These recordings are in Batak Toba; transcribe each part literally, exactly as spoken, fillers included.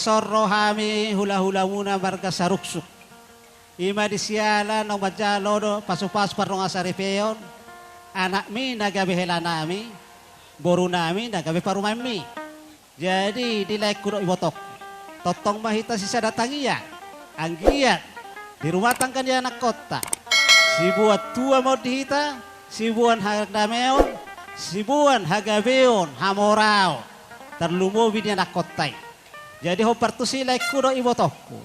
Dison ro hami hulahulamuna marga Saruksuk. I ma di siala naung manjalo do pasupasu pardongansaripeon, anakmi na gabe helanami, borunami na gabe parumaenmi. Jadi di laengku dohot ibotongku, tongtong ma hita sisada tangiang, anggiat di rumah tangga ni anakkonta, siboan tua ma on di hita, siboan hadameon, siboan hagabeon, hamoraon, tarlumobi di anakkonta i. Jadi hombar tusi laengku dohot ibotongku.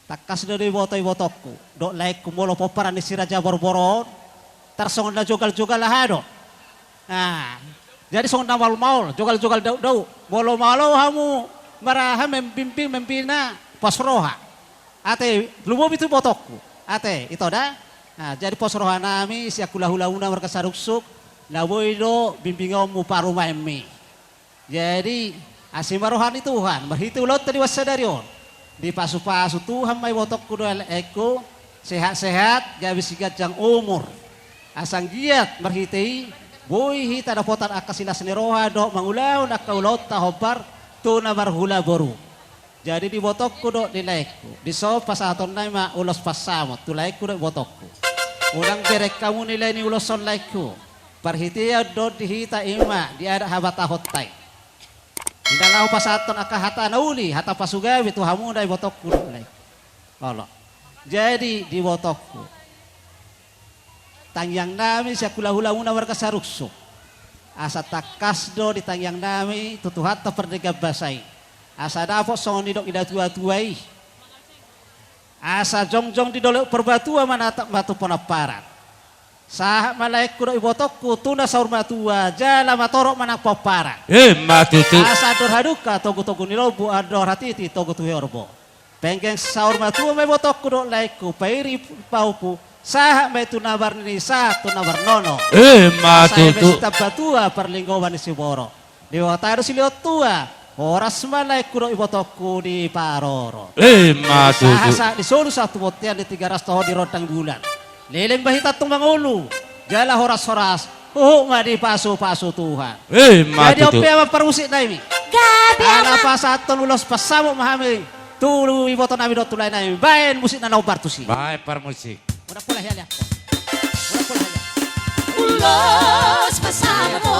Tangkas do diboto ibotongku dohot laengku, molo pomparan ni si Raja Borbor on, tar songon na jogaljogal aha do. Nah, jadi songon na maolmaol, jogaljogal daudauhon. Molo malo hamu maraha, membimbing, membina, pos roha. Ate, lumobi tu ibotongku. Ate, ito da. Nah, jadi pos rohanami sian hulahulamuna marga Saruksuk, na boi do bimbingonmu parumaenmi. Jadi, asi ma roha ni Tuhan marhite ulaonta di bagasan sadari on. Dipasupasu Tuhan ma ibotongku dohot laengku, sehat-sehat, gabe siganjang umur. Asa anggiat marhite i boi hita dapotan angka silas ni roha dohot mangulahon angka ulaonta hombar tu na marhula boru. Jadi di ibotongku dohot di laengku, dison pasahatonnami ma ulos pansamot tu laengku dohot ibotongku. Unang bereng hamu nilai ni ulos on laengku. Parhitean do di hita i ma di adat habatahonta i. Di na laho pasahathon angka hata na uli, hata pasugabe tu hamuna ibotongku dohot laengku. Olo. Jadi di ibotongku, tangiangnami sian hulahulamuna marga Saruksuk, asa tangkas do di tangiangnami tu Tuhanta pardenggan basa i, asa dapot songon nidok ni natuatua i, asa jongjong di dolok Purbatua, manatap ma tu Ponamparan. Sahat ma laengku dohot ibotongku tu na saur matua, jala matorop ma nang pomparan. Ima tutu. Asa andor hadungka togutogu ni lombu, andor hatiti togu tu horbo. Penggeng saur matua ma ibotongku dohot laengku, pairi pahompu, sahat ma i tu na marnini, sahat tu na marnono. Ima tutu. Asa eme sitamba tua parlinggoman ni siborok, Debata do silehon tua, horas ma laengku dohot ibotongku diparorot. Ima tutu. Sahat sahat di solu, sahat tu bontean di Tigaras, toho di rondang bulan. Leleng ma hita tung mangolu, jala horashoras, huhut ma dipasupasu Tuhan. Ima tutu. Jadi on pe amang parmusiknami. Gabe amang. Ala pasahathon ulos pansamot ma hami tu ibotonami dohot tu laenami. Baen musik na hombar tusi. Baen parmusik. Ulos pansamot.